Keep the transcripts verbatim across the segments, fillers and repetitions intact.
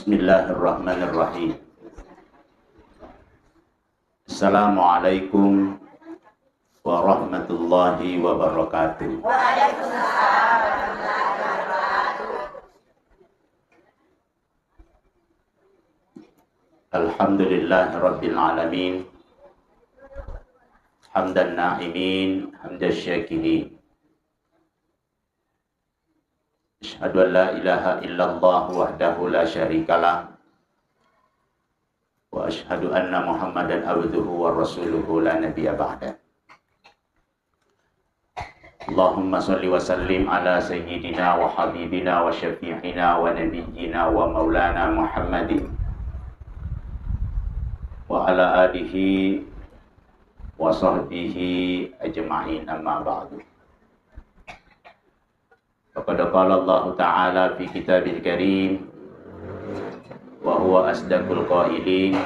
Bismillahirrahmanirrahim. Assalamualaikum warahmatullahi wabarakatuh. Alhamdulillah rabbil alamin. Hamdan na'imin, hamdan syakirin. Asyhadu an la ilaha illallah wahdahu la syarikalah. Wa asyhadu anna Muhammadan abduhu wa rasuluhu la nabiyya ba'da. Allahumma salli wa sallim ala sayyidina wa habibina wa syafi'ina wa nabiyyina wa maulana Muhammadin wa ala alihi wa sahbihi ajma'in, amma ba'du. Faqad qala Allahu ta'ala fi kitabil karim wa huwa asdaqul qailin.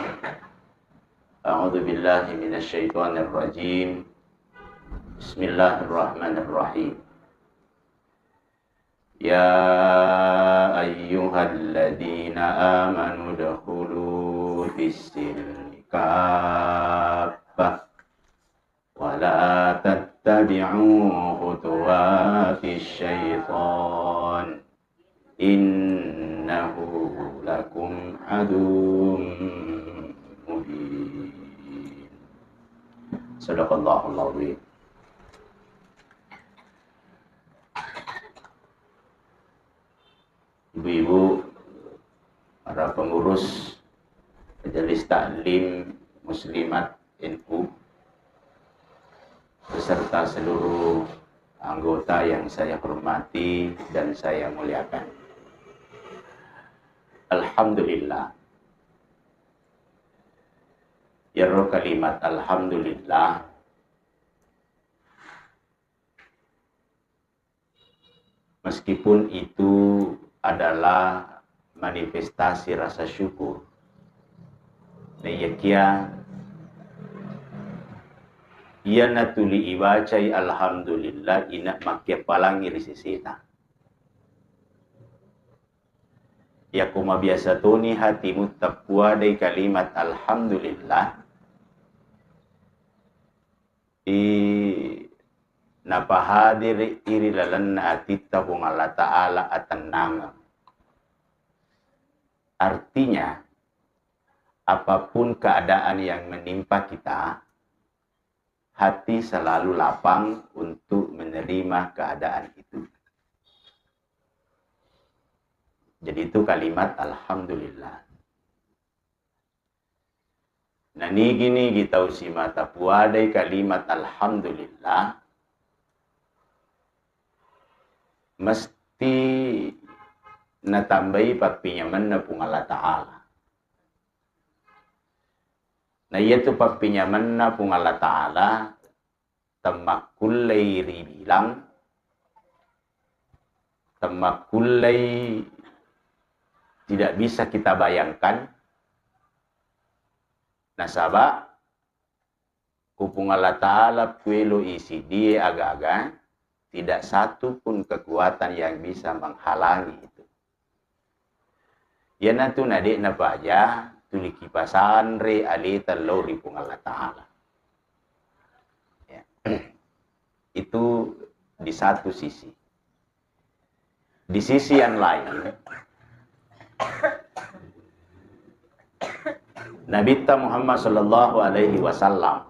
A'udzu billahi minasy syaithanir rajim. Bismillahirrahmanirrahim. Ya ayyuhalladzina amanu dkhulu fis silmi kaffah. Wa la tattabi'u khutuwatis syaitan. Innahu lakum aduwwum mubin. Sadaqallahul azim. Ibu-ibu, para pengurus Majelis Taklim Muslimat N U, beserta seluruh anggota yang saya hormati dan saya muliakan. Alhamdulillah. Iyaro kalimat alhamdulillah, meskipun itu adalah manifestasi rasa syukur, naiyakiya iyana tuli ibacai alhamdulillah, ina makkepalangi ri seseta. Yako mabiasa toni hatimu tappuadai kalimat alhamdulillah, i, napahadiri iri lalenna atitta Puang Allah Ta'ala atennangeng. Artinya, apapun keadaan yang menimpa kita, hati selalu lapang untuk menerima keadaan itu. Jadi itu kalimat alhamdulillah. Nanigi-nigi tau simata puadai kalimat alhamdulillah, mesti natambai pappinyamenna Puang Allah Ta'ala. Na iyatu pappinyamenna Puang Allah Ta'ala temmakkullei ribilang, temmakkullei tidak bisa kita bayangkan. Nasaba ku Puang Allah Ta'ala kuelo isidie aga-aga, tidak satu pun kekuatan yang bisa menghalangi itu. Iyanatu nade'na paja tuli kipasanre aleta lao ri Puang Allah Ta'ala. Ya. Itu di satu sisi. Di sisi yang lain, Nabitta Muhammad sallallahu alaihi wasallam,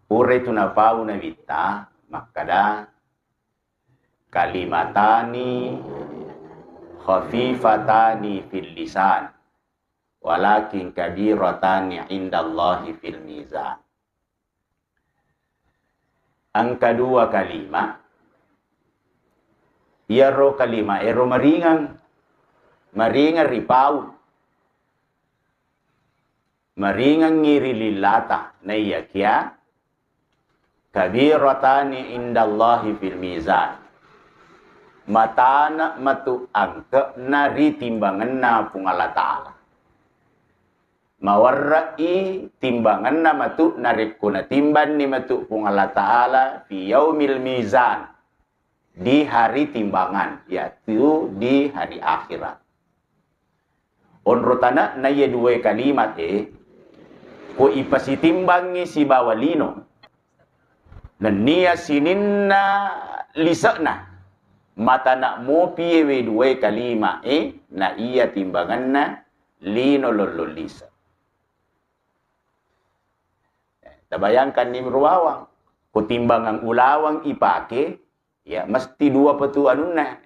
pura itu napau Nabitta makkada, kalimatani khafifatani fil lisan, walakin kabiratani indallahi fil mizan. Engka dua kalimat, iyaro kalimat ero maringang, maringang ripau, maringangngi ri lillata, naiyakiya kabiratani indallahi fil mizan. Matana matu angke'na ri timbangenna Puang Allah Ta'ala. Mawarra'i timbangenna matu narekko natimbanni matu Puang Allah Ta'ala fi yaumil mizan. di hari timbangan, yaitu di hari akhirat. Onro tana na iya dua kalimat e, ko ipasitimbangi sibawa lino, nennia sininna lise'na, matana mopi ewe dua kalimat e, na iya timbanganna lino lollo lise. Tabayangkanni ro bawang, ko timbangan ulawang ipake, ya, mesti dua petu anunna.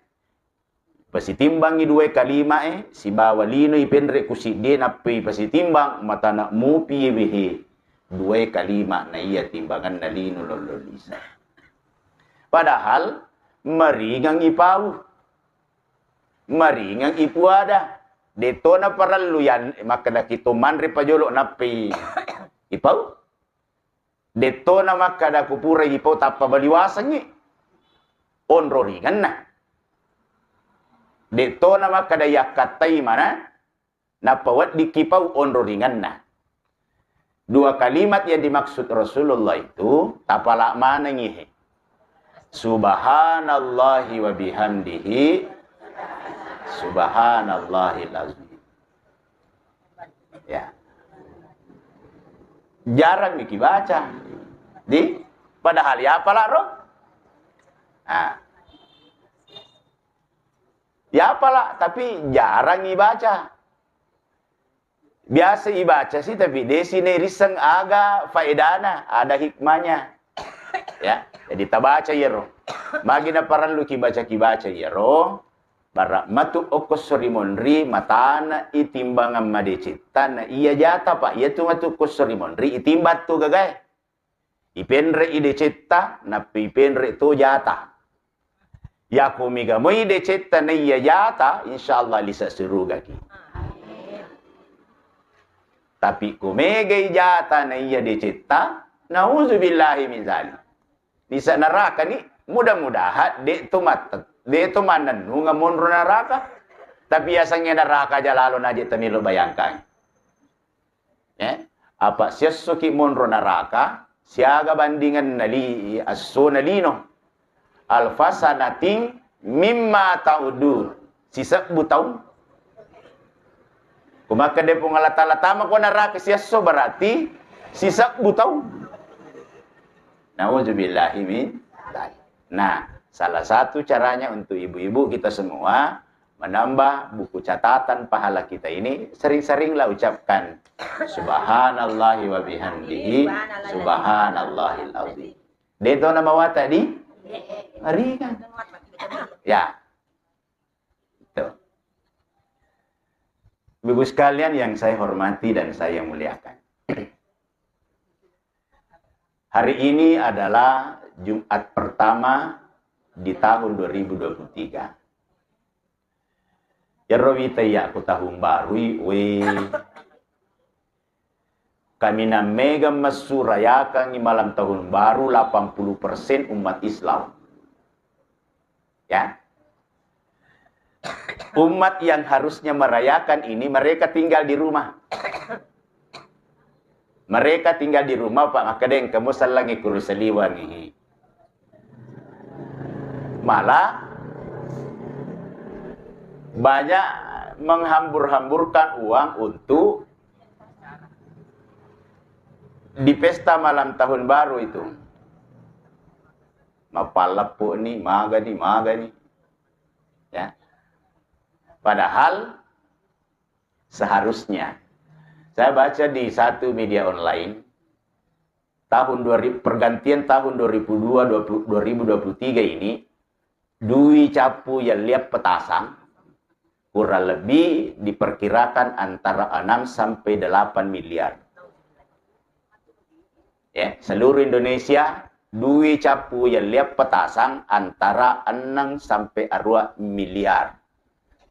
Pasitimbangi dua kalimat e, sibawa lino ipenre ku siddi, nappi pasitimbang, matana mupi wehe dua kalimat na iya timbanganna lino lollo lise. Padahal maringang ipau. Maringang ipuada. De'tona parellu yan-, makkedaki to manre pajolo nappi ipau. De'tona makkada ku pura ipau tappa baliwasengngi. Onro ringanna. De'tona makkada yakkattai mana, nappa weddikki pau onro ringanna. Dua kalimat yang dimaksud Rasulullah itu, tapala manengi he. Subhanallahi wa bihamdihi, subhanallahil azim. Ya. Jarang miki baca. Di, padahal ya apala ro? Ah. Ya apala, tapi jarang ibaca. Biasa ibaca sih, tapi de' si nairisseng aga faedana, ada hikmahnya. Ya, jadi tabaca iyaro. Magi naparellu kibaca-kibaca iyaro, bara matu okko sori monri matana itimbangan madecetta na iya jata, Pak. Iya tu matu okko sori monri itimbang tu gagae. Ipenre i decetta, nappi ipenre to jata. Yako mega moi decetta na iya jata, insyaallah lise surugaki. Tapi ko megai jata na iya decetta, nauzubillahi min zalik. Lise neraka ni, mudah-mudahan de' to mat-, de' to mannennunga monro neraka. Tapi yasengnge neraka aja lalo naje temelo bayangkan. Eh, apa siessoki monro naraka, siaga bandinganna li-, essona lino. Alfasanatin mimma ta'udun. Sisebbu taung. Ko makkeda Puang Allah Taala, "Tama ko naraka siesso," berarti sisebbu taung. Nauzubillahi min dzalik. Nah, salah satu caranya untuk ibu-ibu kita semua menambah buku catatan pahala kita ini, sering-seringlah ucapkan, "Subhanallahi wa bihamdihi, subhanallahil azim." De' to namawata di? Ringan. Ya. Tuh. Ibu sekalian yang saya hormati dan saya muliakan. Hari ini adalah Jumat pertama di tahun dua ribu dua puluh tiga. Iyaro wita iya ku tahun barui, we, kaminang mega messu rayakangngi malam tahun baru delapan puluh persen umat Islam. Ya. Umat yang harusnya merayakan ini, mereka tinggal di rumah. Mereka tinggal di rumah, Pak, maka deng kamu sellangi kuru seliwangi. Malah banyak menghambur-hamburkan uang untuk di pesta malam tahun baru itu. Mapalleppu ni, magani, magani. Ya. Padahal seharusnya, saya baca di satu media online, tahun dua ribu, pergantian tahun dua ribu dua, dua puluh, dua ribu dua puluh tiga ini, dui cappu yalliang petasang, kurang lebih diperkirakan antara enam sampai delapan miliar. Ya, seluruh Indonesia, dui cappu yalliang petasang antara enam sampai arua miliar.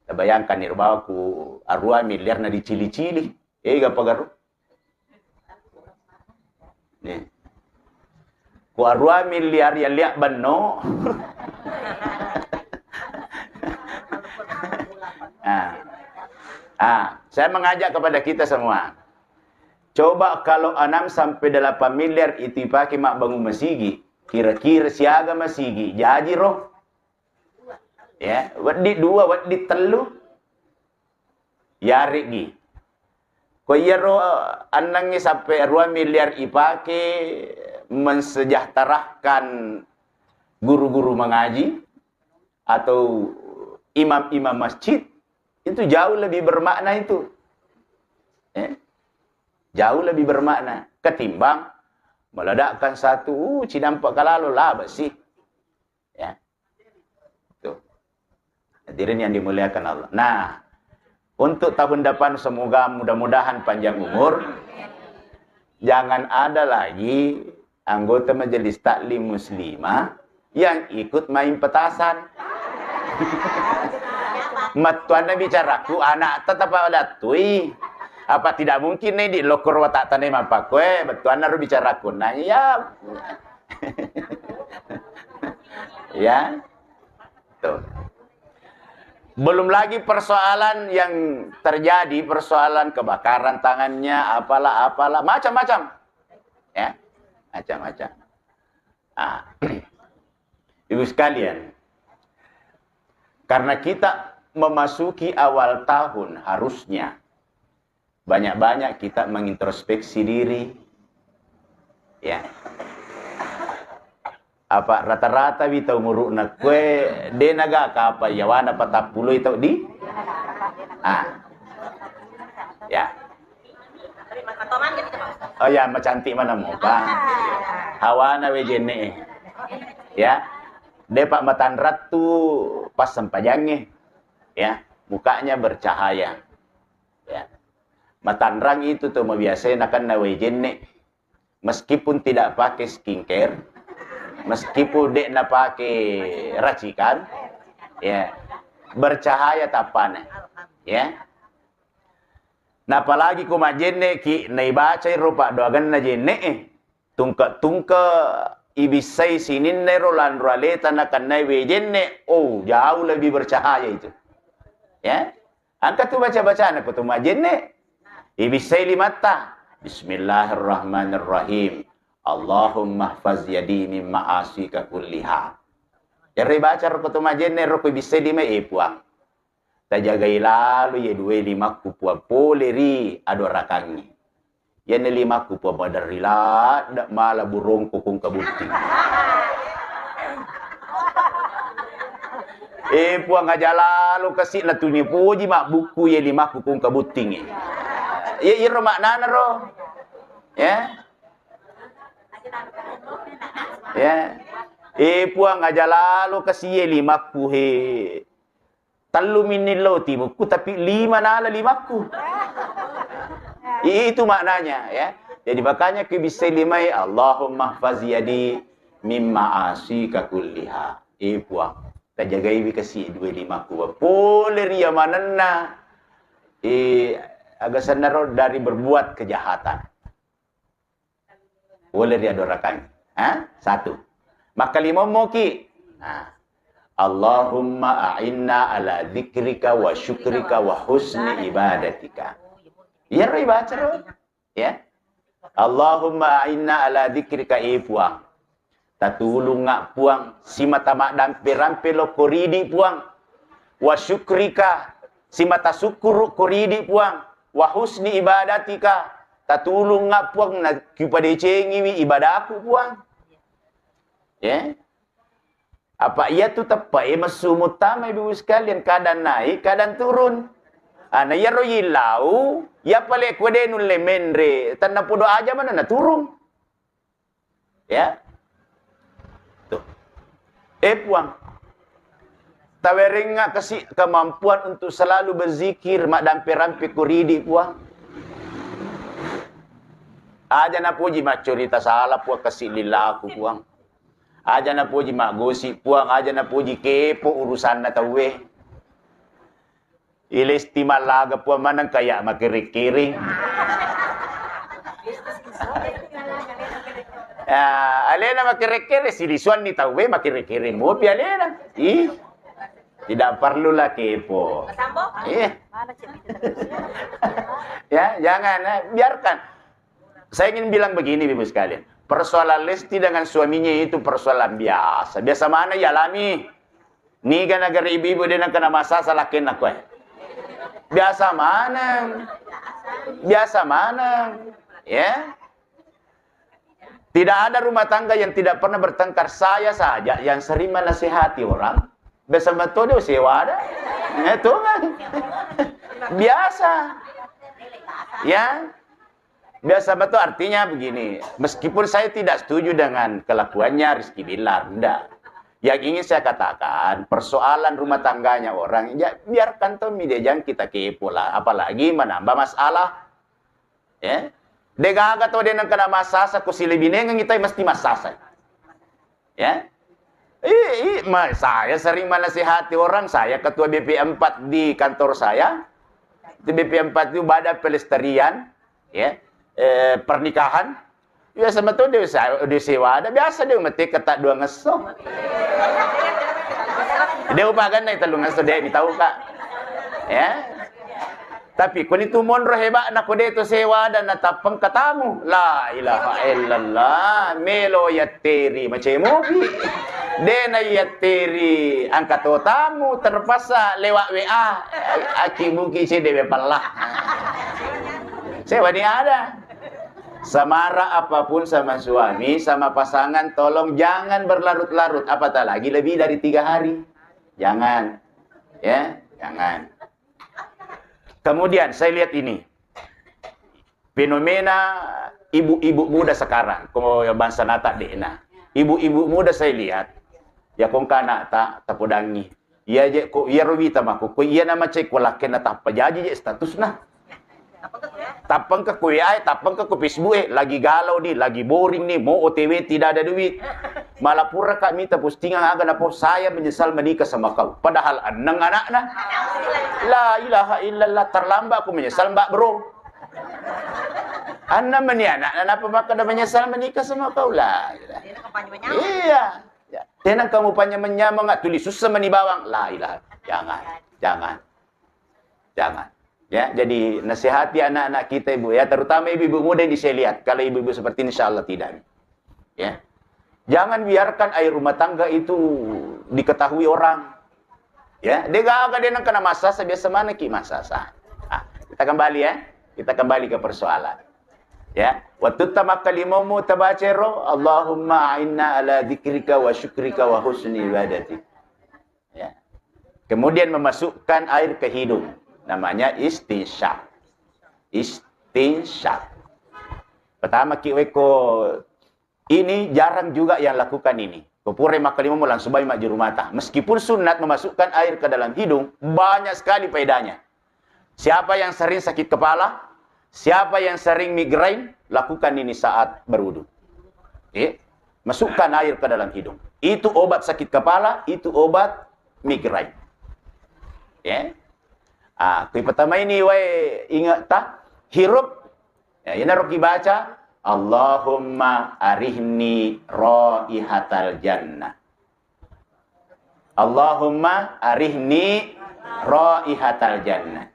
Tabayangkan ni, rubawa ku arua miliar na dicili-cili. Ega pagaru? Nih. Ku arua miliar yalliang benno. Ah. Ah, saya mengajak kepada kita semua. Coba kalau enam sampai delapan miliar itu dipakai mabbangun masigi, kira-kira siaga masigi jaji ro? Ya, wedding dua, wedding tellu. Yarigi. Ko iyaro annangnge sampai dua miliar ipake mensejahterahkan guru-guru mengaji atau imam-imam masjid, itu jauh lebih bermakna itu. Ya. Jauh lebih bermakna ketimbang meledakkan satu, uh, cidampak kalalo, laba sih. Ya. Tuh. Hadirin yang dimuliakan Allah. Nah, untuk tahun depan semoga mudah-mudahan panjang umur. Jangan ada lagi anggota majelis taklim muslimah yang ikut main petasan. Mattuanna bicaraku, anak tetap ada tui. Apa tidak mungkin nih di lokor watak tane mapakue, bettuanna ro bicaraku. Nah, iya. Ya. Tuh. Belum lagi persoalan yang terjadi, persoalan kebakaran tangannya, apalah, apalah, macam-macam. Ya, macam-macam. Ah. Ibu sekalian, karena kita memasuki awal tahun, harusnya banyak-banyak kita mengintrospeksi diri. Ya. Apa rata-rata wi tau umuru'na kue, de naga kapa yawana patappuloi tau di? Ah. Ya. Oh ya, macantik mana muka. Hawana we jenne. Ya. De pak matanrattu pas sempajangnge. Ya, mukanya bercahaya. Ya. Matanrang itu tuh mabiasai nakenna wae jenne. Meskipun tidak pakai skincare, meskipun dek na pakai racikan, ya, bercahaya tapane. Ya. Nah, apalagi ko majenne ki, naibacai ro paddoagenna jenne, eh. Tungke-tungke ibissai sininna ro lanro aleta nakennai wae jenne, oh, jauh lebih bercahaya itu. Ya. Engka tu baca-bacana ko tu majenne. Ibissai limatta. Bismillahirrahmanirrahim. Allahumma hfaz yadi min ma'asika kulliha. Jari baca ro ko tu majenne ro ko ibissai lima, eh, Puang. Tajagai lalo ye dua limakku, Puang, pole ri adorakangngi. Iyana limakku, Puang, maderri ladde mala burongko kung kabutting. Eh, Puang, aja lalo kasi na tuni poji mabbukku ye limakku kung kabuttingi. Ye iro maknana ro. Ya. Ya. Eh, Puang, aja lalo kasi ye limakku he. Tellu minni lao timukku, tapi lima nala limakku. Itu maknanya, ya. Jadi makanya kibissai limai, Allahumma hfaz yadi mimma asika kulliha. Eh, Puang, tajagaiwi kasi dua limakku. Pole ri yamanenna, eh, agasanna ro dari berbuat kejahatan. Boleh ri adorakang. Ha? Satu. Makkalimommoki. Nah. Allahumma a'inna ala dzikrika wa syukrika wa husni ibadatika. Iyaro ibaca ro. Ya. Allahumma a'inna ala dzikrika, eh, Puang. Tatulungnga, Puang, simata maddampe-rampe lokko ridi, Puang. Wa syukrika, simata sukkuru ko ridi, Puang. Wa husni ibadatika, tatulungnga, Puang, na kipadecengiwi ibadaku, Puang. Ya. Apa iyatu teppe'e messu muttama, Ibu sekalian, kadang naik, kadang turun. Ana iyaro yillau, iya pale kuede nulle menre, tanna podo aja mana naturung. Ya. Tuh. Eh, Puang. Tawerengnga kasi kemampuan untuk selalu berzikir, maddampe-rampe ko ridi, Puang. Aja napoji maccurita sala, Puang, kasi lillaku, Puang. Aja napoji maggosi, Puang, aja napoji kepo urusanna tauwe. Ilesti mallaga, Puang, maneng kaya makiring-kiring. Ya, alena makiring-kiring, silisuanni tauwe makiring-kiring mopi alena. Ih, tidak perlulah kepo. Iya. Ya, jangan, eh, biarkan. Saya ingin bilang begini, Ibu sekalian. Persoalan Lesti dengan suaminya itu persoalan biasa. Biasa mana ya alami. Niga nagara ibu-ibu de' nengka namassasa lakkenna koe. Biasa maneng. Biasa maneng. Ya. Tidak ada rumah tangga yang tidak pernah bertengkar. Saya saja yang sering menasihati orang. Biasa betul dia sewa ada. Itu kan. Biasa. Ya. Biasa betul artinya begini. Meskipun saya tidak setuju dengan kelakuannya Rizky Billar, enggak. Yang ingin saya katakan, persoalan rumah tangganya orang, ya, biarkan tuh media, jangan kita kepo lah. Apalagi menambah masalah. Ya. De' gaga to de' nengka namassasa ko silebinengengngi tai mesti massasa. Ya. I, i, ma, saya sering menasihati orang, saya ketua B P empat di kantor saya. Itu B P empat itu Badan Pelestarian, ya, eh, Pernikahan. Biasa betul dia, dia sewa ada, biasa dia mati ketak dua ngesso. Dia upagan naik telu ngesso, dia ini tahu, Kak. Ya. Tapi kuni tu monro hebat nak kode tu sewa dan natappeng katamu. La ilaha illallah. Melo yatteri macam mobi. Dena yatteri angkat tamu, terpaksa lewat W A. Aki buki cede pella. Sewa ni ada. Semara apapun sama suami, sama pasangan, tolong jangan berlarut-larut, apatah lagi lebih dari tiga hari. Jangan. Ya, jangan. Kemudian saya lihat ini. Fenomena ibu-ibu muda sekarang, ko bangsa nata de'na. Ibu-ibu muda saya lihat, ya kongka anak ta, tapodangi. Iya je ko, iya ro wita mako, ko iya nama cek ko lakke na tappa jaji je statusna. Tappengka ko W A e, tappengka ko Facebook e, lagi galau ni, lagi boring ni, mau O T W tidak ada duit. Malah pura kak minta postingan aga napo, "Saya menyesal menikah sama kau." Padahal enneng anakna. La ilaha illallah, terlambat aku menyesal, Mbak Bro. Anna meni anakna napa maka da menyesal menikah sama kau? La ilaha. Iya. Ya. Tenang kamu panjang menyamang, tuli susah meni bawang. La ilaha. Jangan. Jangan. Jangan. Ya, jadi nasihati anak-anak kita, Ibu, ya, terutama ibu-ibu muda ini saya lihat. Kalau ibu-ibu seperti ini, insya Allah tidak. Ya. Jangan biarkan air rumah tangga itu diketahui orang. Ya, de gaga de nengka namassasa, biasa mana ki massasa. Ah, kita kembali ya. Kita kembali ke persoalan. Ya, waktu tamakkalimammu tabacero, "Allahumma a'inna ala dzikrika wa syukrika wa husni ibadatik." Ya. Kemudian memasukkan air ke hidung. Namanya istinsyaq. Istinsyaq. Pertama ki weko ini jarang juga yang lakukan ini. Ko pura makkalimammu langsung bawa majjuru mata. Meskipun sunat memasukkan air ke dalam hidung, banyak sekali faedahnya. Siapa yang sering sakit kepala, siapa yang sering migrain, lakukan ini saat berwudu. Ya. Masukkan air ke dalam hidung. Itu obat sakit kepala, itu obat migrain. Ya. Ah, kui pertama ini wae ingat ta, hirup Ya, iyanaro kibaca, "Allahumma arihni raihatal jannah." "Allahumma arihni raihatal jannah."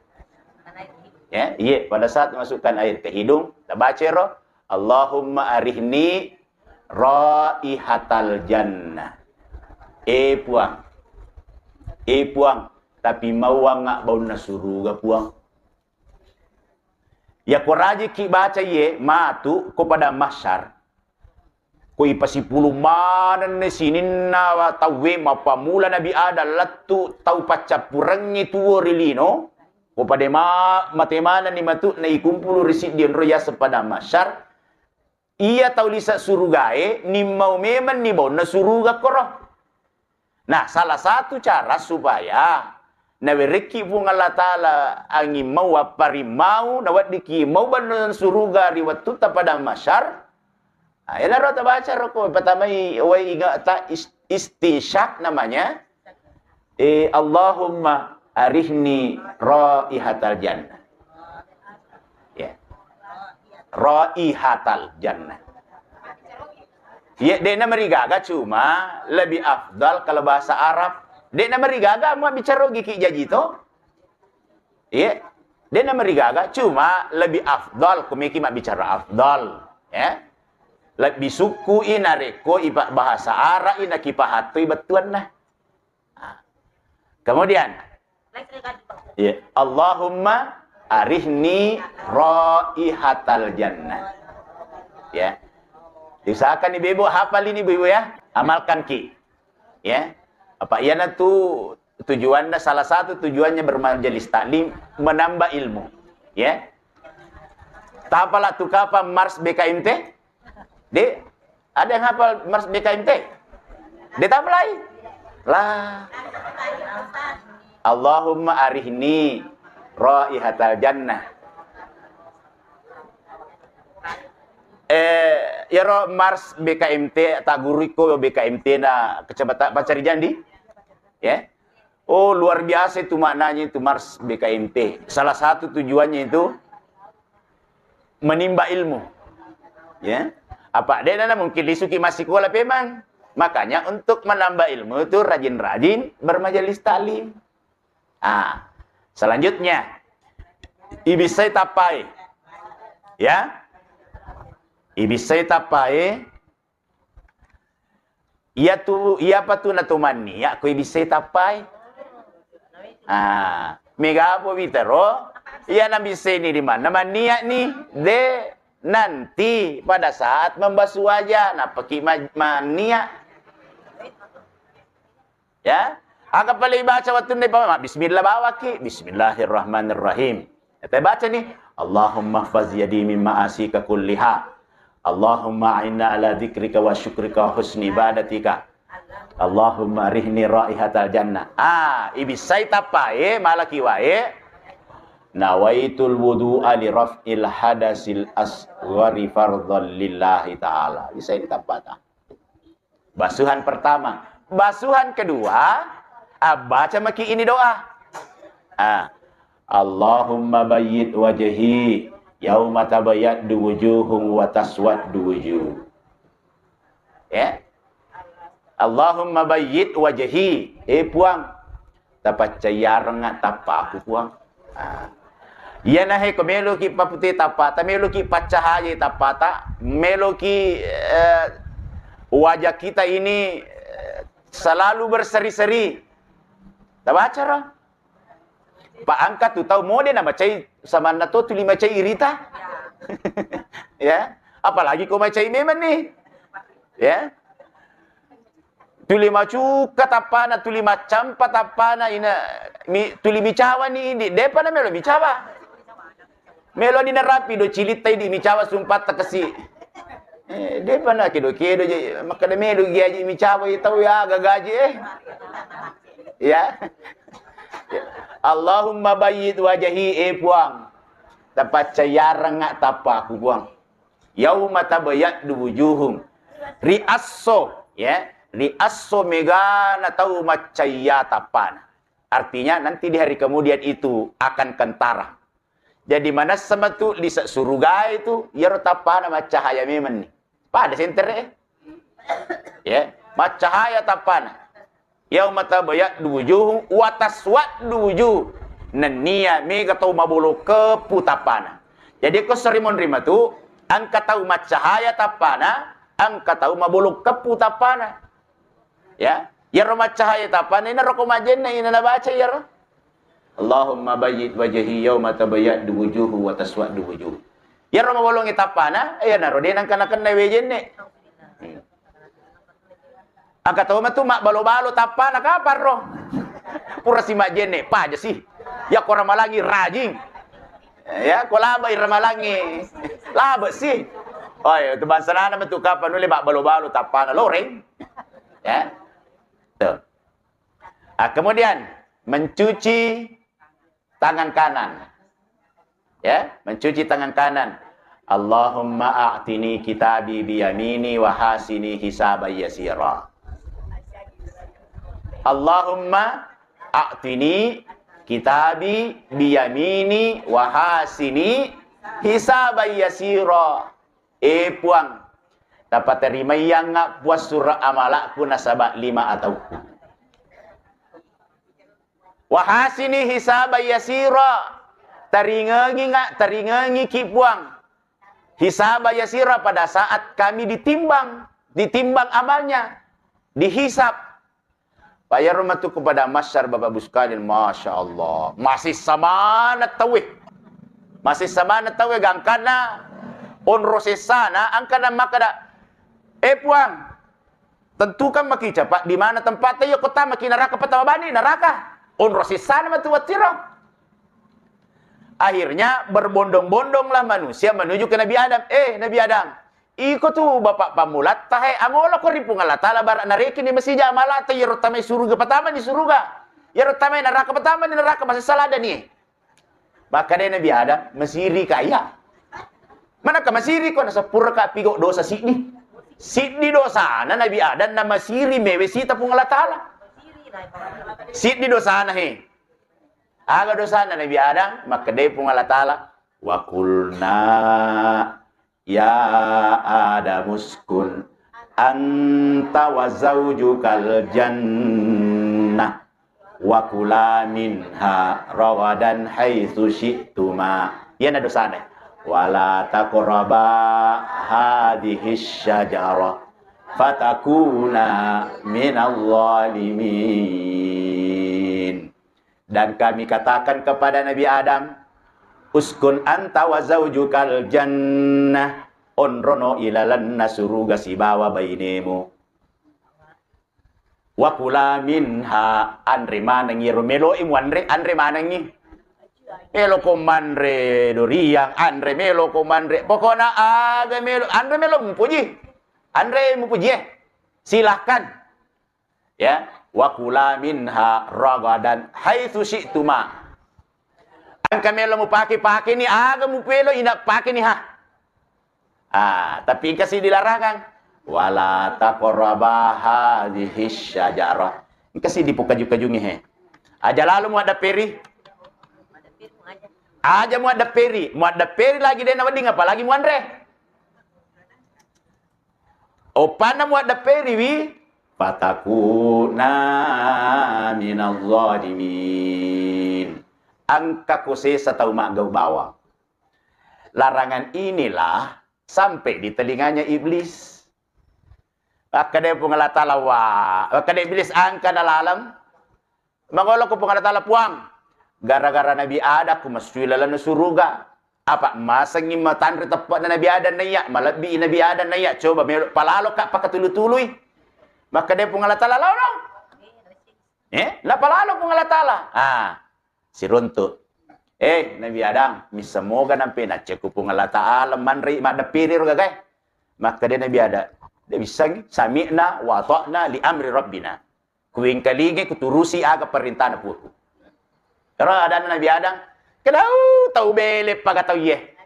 Ya, iya, pada saat masukkan air ke hidung, tabaca ro, "Allahumma arihni raihatal jannah." Eh, Puang. Eh, Puang, tapi mauangnga baunna suruga, Puang. Yako rajiki baca iye matu ko pada mahsyar, ko ipasipulung manenni sininna tauwe mappamula Nabi Adam lettu tau paccappurengngi tuwo ri lino, ko pada ma-, mate manenni matu naikumpulu ri siddi onro yaseng pada mahsyar, iya tau lise surugae nimmau memenni baunna suruga koro. Nah, salah satu cara supaya nawerekki Puang Allah Ta'ala anging mau, apparing mau, naweddiki mau bennang suruga ri wettutta padang mahsyar. Nah, iyanaro tabaca roko, pertamai wai ingat ta is-, istinsyaq namanya. Eh, Allahumma arihni raihatal jannah. Ya. Raihatal jannah. Iya, de'na marigaga, cuma lebih afdal kalau bahasa Arab. De'na marigaga mabbicara giki jaji to. Iya, de'na marigaga, cuma lebih afdal kumiki mabbicara afdal, ya. Lebih sukkui narekko ipa bahasa Arab ina kipahattui bettuanna. Ah, Kemudian, iya, Allahumma arihni raihatal jannah. Ya. Diusahakan ibu-ibu hafal ini, ibu-ibu, ya. Amalkan ki. Ya. Apa iyana tu tujuannya, salah satu tujuannya bermajelis taklim, menambah ilmu. Ya. Tapala tu kapang Mars B K M T? Dek, ada yang hafal Mars B K M T? Dek, tapalai? Lah. Allahumma arihni raihatal jannah. Eh, iyaro Mars B K M T, tagguruiko B K M T na Kecamatan Pancarijandi. Ya. Oh, luar biasa itu maknanya itu Mars B K M T. Salah satu tujuannya itu menimba ilmu. Ya. Apa dena mungkin lisuki massikola pemang. Makanya untuk menambah ilmu itu rajin-rajin bermajelis taklim. Ah, selanjutnya, ibissai tappai. Ya. Ibissai tappai. Iya tu, iyapa tu natumanni, ya, ko ibissai tappai. Ah, mega apa witero, iya nabissai ni di mana? Manniak ni, de, nanti pada saat membasuh wajah, napaki ma-, manniak. Ya. Aga pale ibaca wattunna ipama, bismillah bawaki, bismillahirrahmanirrahim. Ete baca ni, Allahumma hfaz yadi mimma asika kulliha. Allahumma a'inna ala dzikrika wa syukrika wa husni ibadatika. Allahumma rihni raihatal jannah. Ah, ibissai tappae, malaki wae. Nawaitul wudu'a li raf'il hadasil asghari fardhan lillahi ta'ala. Bisa ini tappata. Basuhan pertama. Basuhan kedua, abbaca maki ini doa. Ah. Allahumma bayyid wajhi yauma tabayyaddu wujuhum wa taswaddu wujuh. Ya. Allahumma bayyid wajhi. Eh, Puang, tapaccayyarengnga tappaku, Puang. Ah. Iyana he ko meloki papute tappata, meloki paccahayai tappata, meloki, eh, wajah kita ini, eh, selalu berseri-seri. Tabaca ro. Pa engka tu tau mode namacai samanna to tuli macai irita. Ya. Apalagi ko macai memang ni. Ya. Tuli macuka tappana, tuli maccampa tappana, ina, mi, tuli micawa ni idi, depa na melo micawa. Melo di narapi do cilitta idi micawa sumpatta kasi. Eh, depa na kedo-kedo je, makkeda melo gi aji micawa i tau ya gagaji, eh. Ya. Allahumma bayyid wajhi, eh Puang. Tapaccayyarengnga tappaku, Puang. Yauma tabayyaddu wujuhum. Ri esso, ya, ri esso megana tau maccahaya tappana. Artinya nanti di hari kemudian itu akan kentara. Jadi manessa matu lise surugae tu, iyaro tappana maccahaya memang ni. Pada sentere, eh. Ya, maccahaya tappana. Yauma tabayyaddu wujuhum wa taswaddu wujuh. Nennia mega tau mabolong keppu tappana. Jadi ko seri monri matu, engka tau maccahaya tappana, engka tau mabolong keppu tappana. Ya, iyaro maccahaya tappana, ina roko majenne, ina nabaca iyaro. Allahumma bayyid wajhi yauma tabayyaddu wujuhu wa taswaddu wujuh. Iyaro mabolongnge tappana, iyanaro de nengka nakenna wejenne. Hmm. Engka tau matu mabbalo-balo tappana, kaparro? Pura si majenne, paja si. Ya ko ramalangi rajing. Ya, ko labai ramalangi. Labe si. Oh, ya, tu bangsa nana matu kapang nulle mabbalo-balo tappana loreng. Ya. Tuh. Ah, kemudian mencuci tangan kanan. Ya, mencuci tangan kanan. Allahumma a'tini kitabi biyamini wa hasini hisaban yasira. Allahumma a'tini kitabi biyamini wa hasini hisaban yasira. Eh Puang, tapaterimaiyangnga Puang sura amalakku nasaba lima atauku. Wa hasini hisaban yasira. Taringenginga, taringengiki Puang. Hisaban yasira, pada saat kami ditimbang, ditimbang amalnya, dihisab. Pak, iyaro matu ku pada masyar, Bapak Ibu sekalian, Masya Allah. Masessa maneng tauwe. Masessa maneng tauwe gangkanna onro sessana, angkanna makkeda, "Eh, Puang, tentukan maki, Pak, di mana tempatnya, iya kota maki neraka apa tama bani neraka." Onro sessana matu wattiro. Akhirnya berbondong-bondonglah manusia menuju ke Nabi Adam. "Eh, Nabi Adam, iko tu bapak pammulatta he, angolo ko ri Puang Allah Ta'ala, bara nareki ni masija amalatta, iyaro tamai suruga patama ni suruga, iyaro tamai neraka patama ni neraka, masessa ladani." Makkeda Nabi Adam, "Masiri ka iya. Manakka masiri ko, naseppura ka pigo dosa siddi." Siddi dosana Nabi Adam na masiri mewe sita Puang Allah Ta'ala. Siddi dosana he. Aga dosana Nabi Adam? Makkedai Puang Allah Ta'ala, "Wa qulna ya Adamuskun anta wa zaujukal jannah wa kula minha ragadan haitsu syi'tuma." Iyana dosana. "Wa la taqraba hadhihi syajarah fatakuna minal zalimin." Dan Kami katakan kepada Nabi Adam, "Uskun anta wa zaujukal jannah, onrono ilalenna suruga sibawa bainemu. Wa kula minha, anre manengngi ero melo'i muanre, anre manengngi. Meloko manre duriang, anre, meloko manre, pokokna aga melo, anre melo mupuji. Anre mupuji, eh. Silahkan." Ya, "Wa kula minha ragadan haitsu syi'tuma." Engka melo mupake-pake ni, aga mupelo ina pake ni ha. Ah, tapi engka si dilarangkan. "Wa la taqraba hadhihi syajarah." Engka si dipukaju-kajungi he. Aja lalo muaddapperi. Aja muaddapperi, muaddapperi lagi de' nawedding, apalagi muanre. Oppanna muaddapperiwi, "Fatakuna minaz zalimin." Engka ko sesa tau maggau bawang. Larangan inilah sampai di telinganya iblis. Makkeda Puang Allah Ta'ala, wa, makkeda iblis, engka nalaleng. Mangolo ko Puang Allah Ta'ala, "Puang, gara-gara Nabi Adam ku massui lalenna suruga. Apa masengngi matanre teppe'na Nabi Adam naiya, malebbi Nabi Adam naiya, coba melo palalo ka pakatulu-tului." Makkeda Puang Allah Ta'ala, "Lao, lao." Eh, napalalo Puang Allah Ta'ala. Ah, siruntu. "Eh, Nabi Adam, missemoga nampe nacekku Puang Allah Ta'ala manre maddeppiri ro gagae." Makkeda Nabi Adam, "De' bissangngi, sami'na wa ata'na li amri rabbina." Kuwengkalingai, kuturusi aga parentana Puangku. Ero adanna Nabi Adam, kedau tau bele paga tau iye.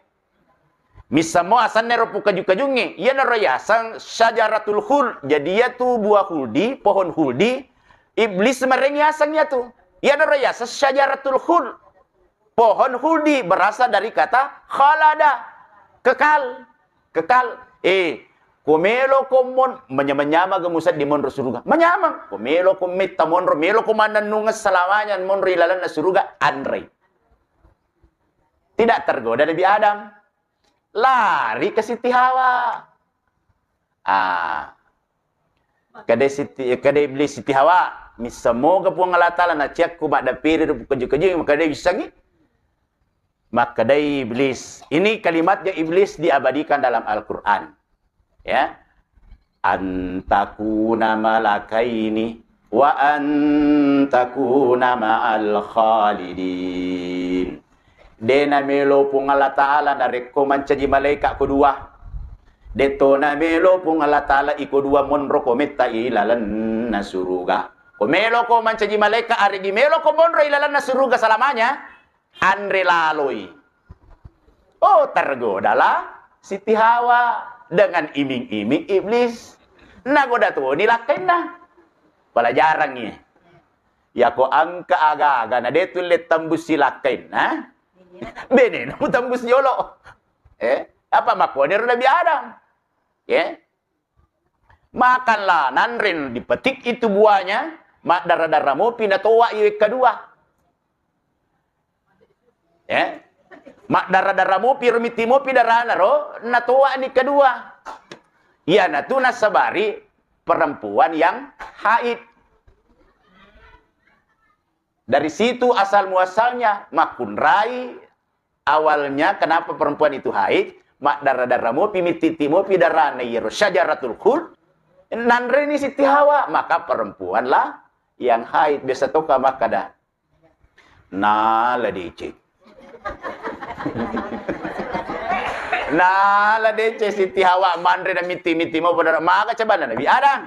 Missammo asenna ero pukaju-kajungnge, iyanaro yaseng syajaratul khuld. Jadi iyatu buah khuldi, pohon khuldi, iblis marengngi yaseng iyatu. Iyanaro yaseng syajaratul khuld. Pohon khuldi berasal dari kata khalada, kekal, kekal. Eh, ko melo ko mon-, manyamang-nyamang ga musedding monro suruga. Manyamang. Ko melo ko metta monro, melo ko mannennungeng selamanya monro ilalenna suruga, anrei. Tidak tergoda Nabi Adam. Lari ke Siti Hawa. Ah. Kade Siti, kade Iblis, "Siti Hawa, missemoga Puang Allah Ta'ala naciakku maddeppiri ri pukaju-kajungnge, makkeda de' bissangngi?" Makkedai Iblis. Ini kalimatnya Iblis diabadikan dalam Al-Quran. Ya. "Antakuna malakaini wa antakuna ma'al khalidin." De' namelo Puang Allah Ta'ala narekko mancaji malaika ko dua. De'to namelo Puang Allah Ta'ala iko dua monro ko metta ilalenna suruga. Ko melo ko mancaji malaika, aregi melo ko monro ilalenna suruga selamanya, anre laloi. Oh, tergodalah Siti Hawa dengan iming-iming iblis. Nagoda toni lakkainna. Pelajarangngi. Yako engka aga-aga na de' tulle tembus si lakkainna, benena mutembus jolo. Eh, apa makkuaniro Nabi Adam? Ya. Makanlah, nanren, dipetik itu buahnya, maddara-dara mopi natoa iwe kedua. Eh? Maddara-dara mopi, rumiti mopi darana ro, natoa ni kedua. Iyanatu nasabari perempuan yang haid. Dari situ asal muasalnya, makkunrai awalnya kenapa perempuan itu haid, maddara-dara mopi, mittiti mopi darana iyaro syajaratul khuld, nanreni Siti Hawa, maka perempuanlah yang haid. Biasa toka makkada, nala deceng. Nala deceng Siti Hawa manre na mitti-mitti mopi darana, maga cabanna Nabi Adam.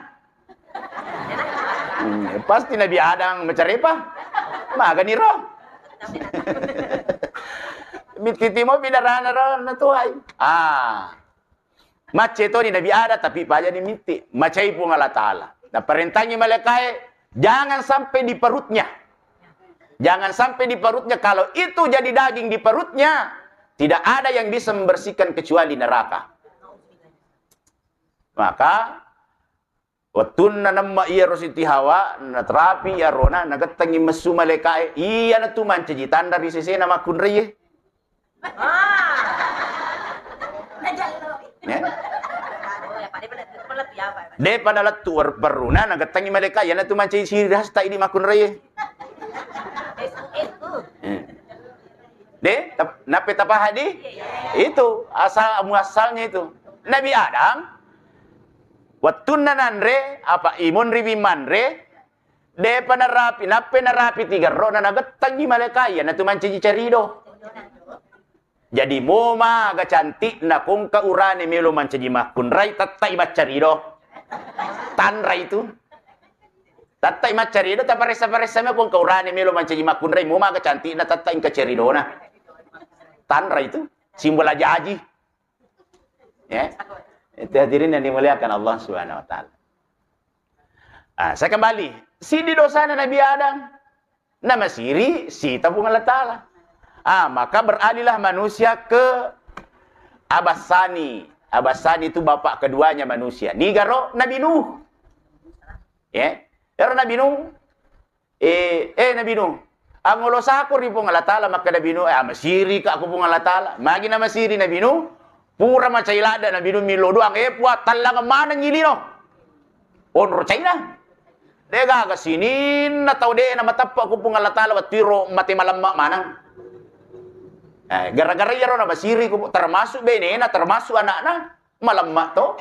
Hmm, pasti Nabi Adam macarepa. Magani ro. Mittiti mopi darana ro natuai. Ah. Macce toni Nabi Adam, tapi pajani mitti. Macai Puang Allah Ta'ala. Naparentangi malaikae, jangan sampai di perutnya. Jangan sampai di perutnya. Kalau itu jadi daging di perutnya, tidak ada yang bisa membersihkan kecuali neraka. Maka wettunna nemma iyaro Siti Hawa, naterapi iyarona, nagettengi messu malaikae, iyanatu mancaji tanra ri sesena makkunraie. Ya? Depa nalettu wer-, perruna, nagettengi malaikae, iyanatu mancaji ciri khas ta idi makkunraie. Eh. De, tap-, nappe tapahadi? Itu asal muasalnya itu. Nabi Adam, wettunna nanre, apa imunriwi manre, depa narapi, nappe narapi tigerrona nagettengi malaikae, iyanatu mancaji carido. Jadi mo maga cantikna kongka urane melo mancaji makkunrai, tettai maccarido. Tanra itu. Tettai maccarido, taparessa-paressa me kongka urane melo mancaji makkunrai, mo maga cantikna, tettai engka caridona. Tanra itu. Simbol aja aji. Ya. Itu hadirin yang dimuliakan Allah Subhanahu wa Ta'ala. Ah, saya kembali. Sidi dosana Nabi Adam. Namasiri sita Puang Allah Ta'ala. Ah, maka beralihlah manusia ke Abassani. Abassani itu bapak keduanya manusia. Nigaro Nabi Nuh. Ya. Ero Nabi Nuh. Eh, eh, Nabi Nuh, angolosako ri Puang Allah Ta'ala, makkeda Nabi Nuh, eh, amasirika ko Puang Allah Ta'ala. Magi namasiri Nabi Nuh, pura macai ladda Nabi Nuh millau doang, eh, Puang, tallangeng manengngi lino. Onro caina. De gaga sininna tau de namateppe ko Puang Allah Ta'ala, wettiro mate malemma maneng. Eh, gara-gara iyaro namasiri ko, termasuk benena, termasuk anakna, malemma to.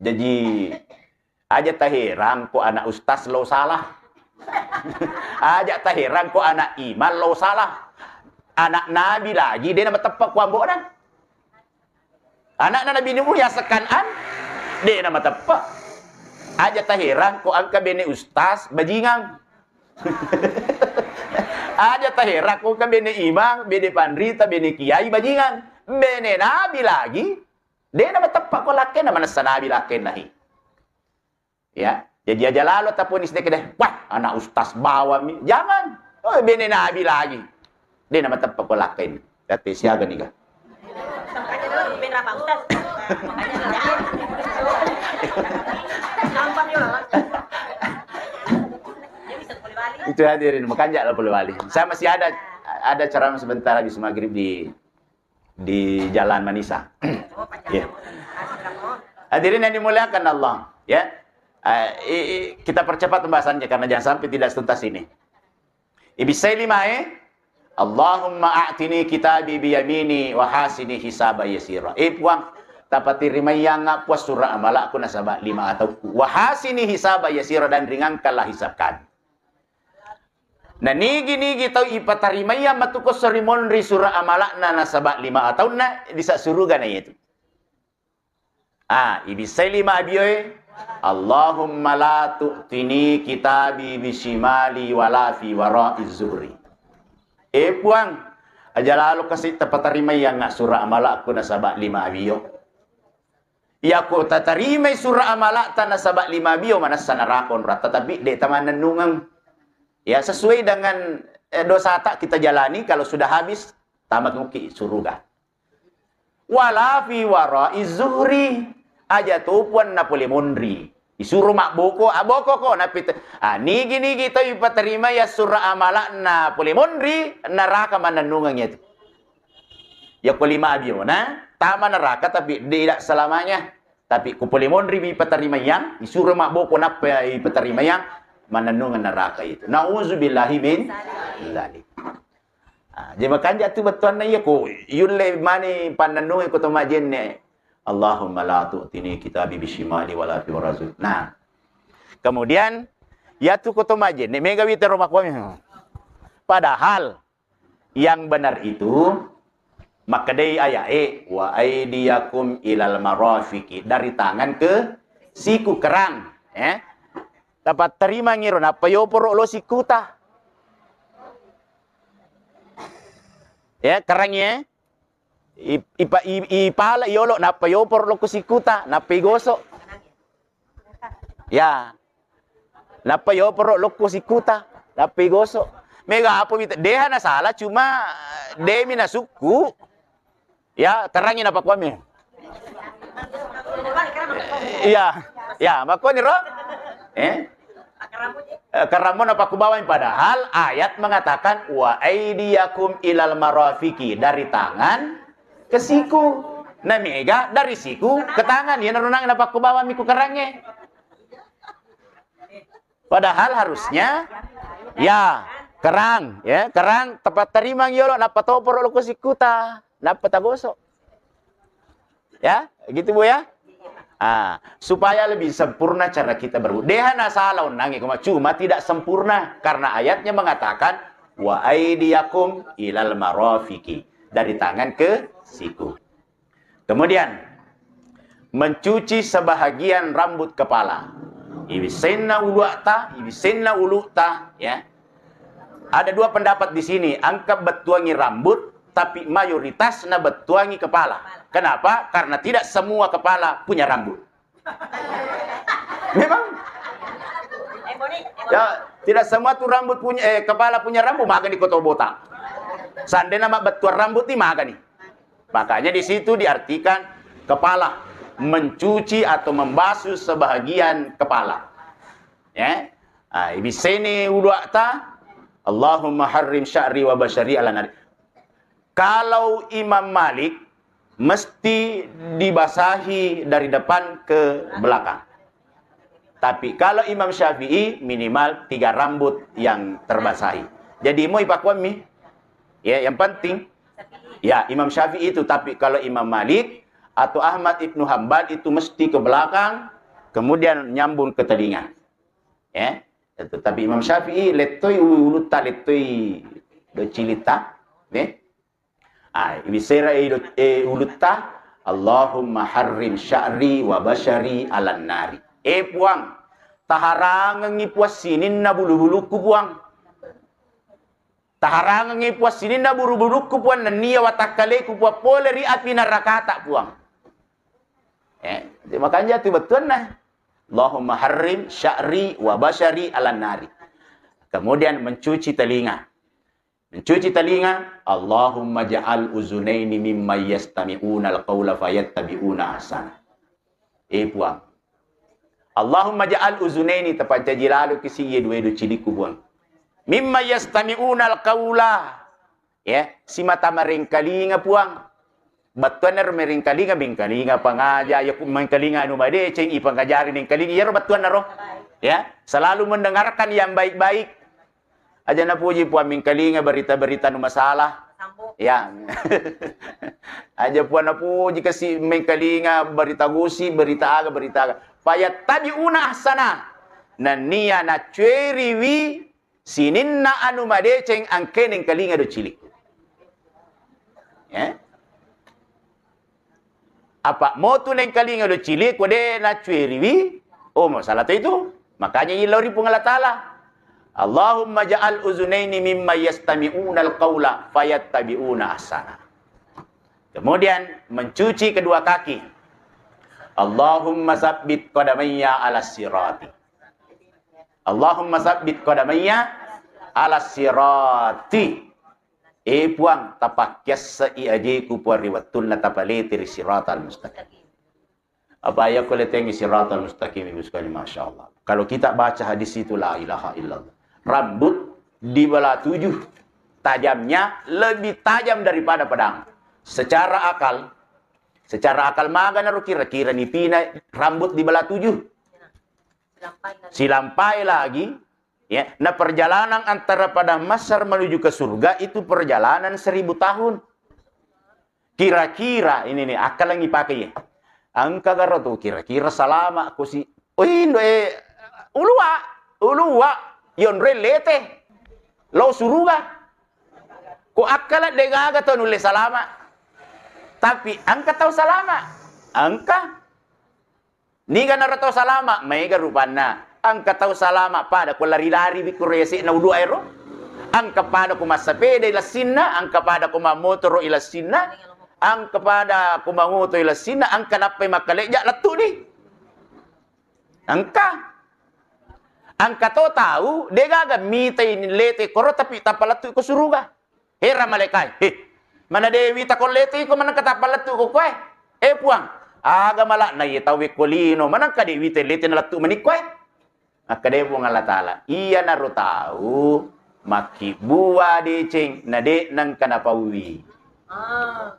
Jaji, aja taherang ko anak ustaz lo salah. Aja taherang ko anak imam lo salah. Anak nabi lagi de namateppe ko ambo'na. Anakna Nabi Nuh yasekan an, de namateppe. Aja taherang ko engka bene ustaz bajingang. Aja taherang ko engka bene imam, bene panrita, bene kiai bajingang. Bene nabi lagi, de namateppe ko lakkenna, manessa nabi lakkenna hi. Ya, jadi aja lalo taponi sedekah deh. Wah, anak ustaz bawang mi. Jangan. Oh, bene nabi lagi. De namateppe ko lakkenna. Kate siaga niga. Itu hadirin, makanja lah boleh wali. Saya masih ada, ada ceramah sebentar habis maghrib di di Jalan Manisa. Iya. Hadirin yang dimuliakan Allah, ya. Eh, i-, i-, kita percepat pembahasannya karena jangan sampai tidak tuntas ini. Ibisai limae, Allahumma a'tini kitabi biyamini wa hasini hisaba yasira. Eh, Puang, tapatirimayang Puang surah amalakku nasaba lima atauku. Wa hasini hisaba yasira, dan ringankanlah hisab kami. Na nigi-nigi tau ipatarimaiya matu ko sori monri sura amala'na nasaba lima ataunna disa suruga na yetu. Ah, ibissai lima abioe, Allahumma la tu'tini kitabi bishimali wala fi wara'i zuhri. Eh Puang, aja lalo kasi tapatarimaiya nga sura amala'ku nasaba lima abio. Iyako tatarimai sura amala'ta nasaba lima bio, manessa naraka onroatta, tapi de tamannennungeng. Ya, sesuai dengan, eh, dosata kita jalani, kalau sudah habis, tama muki suruga. Wala fi wara'i zuhri, aja to Puang na pole monri. Disuro mabboko, aboko ko, napita. Ah, nigi-nigi tau ipatarimai sura amala'na pole monri, naraka mannennungeng itu. Yako lima abiona, tama neraka tapi tidak selamanya. Tapi ku pole monri mi ipatarimaiang, isuro mabboko nappa ipatarimaiang, mannennungeng neraka itu. Nauzubillahi min dzalik. Ah, jadi makanja tu bettuanna iya ko yulle mani pannennungeng ko to majenne. Allahumma la tu'tini kitabi bishimali wala fi warazu. Nah, kemudian ya tu ko to majenne mega witero makomi. Padahal yang benar itu makkedai aya'e, "Wa aidiyakum ilal marafiqi," dari tangan ke siku, kerang, ya. Tapattarimangi ro, nappa yoporo lo sikuta. Ya, kerang ya. I-, ipa-, i-, ipala yolo, nappa yoporo lo ku sikuta, nappa igosok. Ya. Nappa yoporo lokko sikuta, nappa igosok. Mega apa wita? Deha na salah, cuma demi na sukku. Ya, kerangi napa kuami. Iya. Ya, makoni ro? Eh? Eh, kerammu napa kubawang, padahal ayat mengatakan wa aidiyakum ilal marafiki, dari tangan ke siku. Nah, mega dari siku ke tangan. Ya, narunang napa kubawang miku kerange. Padahal harusnya, ya, kerang, ya, kerang tepat terimang yolo, nappa toporo lo ku sikuta, nappa tagosok. Ya, gitu, Bu, ya. Ah, supaya lebih sempurna cara kita berwudu. Deha na salah onnangi kuma, cuma tidak sempurna karena ayatnya mengatakan wa aidiyakum ilal marafiki, dari tangan ke siku. Kemudian, mencuci sebahagian rambut kepala. Ibisenna ulu'ta, ibisenna ulu'ta, ya. Ada dua pendapat di sini, engka bettuangi rambut, tapi mayoritas na bettuangi kepala. Kenapa? Karena tidak semua kepala punya rambut. Memang. Ya, tidak semua tuh rambut punya, eh, kepala punya rambut, magani koto botak. Seandainya mak bettuang rambut nih, magani. Makanya di situ diartikan kepala, mencuci atau membasuh sebahagian kepala. Ya. Ah, ibiseni ulu'ta, Allahumma harrim sya'ri wa basyari ala nari. Kalau Imam Malik, mesti dibasahi dari depan ke belakang. Tapi kalau Imam Syafi'i, minimal tiga rambut yang terbasahi. Jadi mau ipakuammi, ya, yang penting, ya, Imam Syafi'i itu. Tapi kalau Imam Malik atau Ahmad Ibnu Hambal itu mesti ke belakang, kemudian nyambung ke telinga. Ya, itu. Tapi Imam Syafi'i lettoi ulutta, lettoi docilitta, ya. Ah, ibisera e do-, e ulutta, Allahumma harrim sya'ri wa basyari alan nari. Eh, Puang, taharangengi Puang sininna bulu-bulukku, Puang. Taharangengi Puang sininna bulu-bulukku, Puang, nennia watakkaleku, Puang, pole ri api narakata, Puang. Eh, makanya tu bettuanna. Allahumma harrim sya'ri wa basyari alan nari. Kemudian mencuci telinga. Mencuci telinga, Allahumma ja'al uzunaini mimma yastami'una al-qaula fayattabi'una ahsana. Eh, Puang. Allahumma ja'al uzunaini, tapancaji lalu kisi ye dua edu cilikku, Puang. Mimma yastami'una al-qaula. Ya, simata marengkalinga, Puang. Bettuanna ro merengkalinga, mengkalinga pangaja, ya ku mengkalinga anu madeceng, ipangajari mengkalinga, iyaro bettuanna ro. Ya, selalu mendengarkan yang baik-baik. Aja napuji Puang mengkalinga berita-berita nu masalah. Ya. Aja Puang napuji kasi mengkalinga berita gosip, berita aga, berita aga. Fayattabi'una ahsana. Nennia nacueriwi sininna anu madeceng angke nengkalinga do cilikku. Ya. Apa motu nengkalinga do cilikku de nacueriwi? Oh, masalah tu itu. Makanya ilau ri Puang Allah Ta'ala. Allahumma ja'al uzunaini mimma yastami'unal qaula fayattabi'una ahsana. Kemudian mencuci kedua kaki. Allahumma sabbit qadamayya ala sirati. Allahumma sabbit qadamayya ala sirati. Eh, Puang, tapakkiasse'i ajeku, Puang, ri wettunna tapalete ri siratal mustaqim. Apa ya ko letengi siratal mustaqim, Ibu sekalian, Masya Allah. Kalau kita baca hadis itu, la ilaha illallah. Rambut di belah tujuh, tajamnya lebih tajam daripada pedang. Secara akal, secara akal magana ro kira-kira nipina rambut di belah tujuh. Silampai lagi, Ya, nah, perjalanan antara padang mahsyar menuju ke surga itu perjalanan seribu tahun. Kira-kira ini nih, akkalengngi pakai ya. Engka garo tu kira-kira salama ko si, oh, indo, eh, ulua, ulua, yonre lete, lo suruga. Ko akkala de gaga tau nulle salama. Tapi engka tau salama. Engka. Niga naro tau salama, maega rupanna. Engka tau salama pada ko lari-lari bikku rese'na udu aero. Engka pada ko massapeda ilassinna, engka pada ko mammotoro ilassinna, engka pada ko mangoto ilassinna, engka nappai makkalejja lettu di. Engka. Engka to tau, de gaga mitai lete koro tapi tappa lettu ko suruga. Hera malaikat, "He, mana de wita ko lete iko manengka tappa lettu ko koe? Eh, Puang, aga mala na iye tau ko lino, manengka de wita lete na lettu mani koe?" Makkeda Puang Allah Taala, "Iya naro tau makkibbua deceng na de nengka napaui." Ah.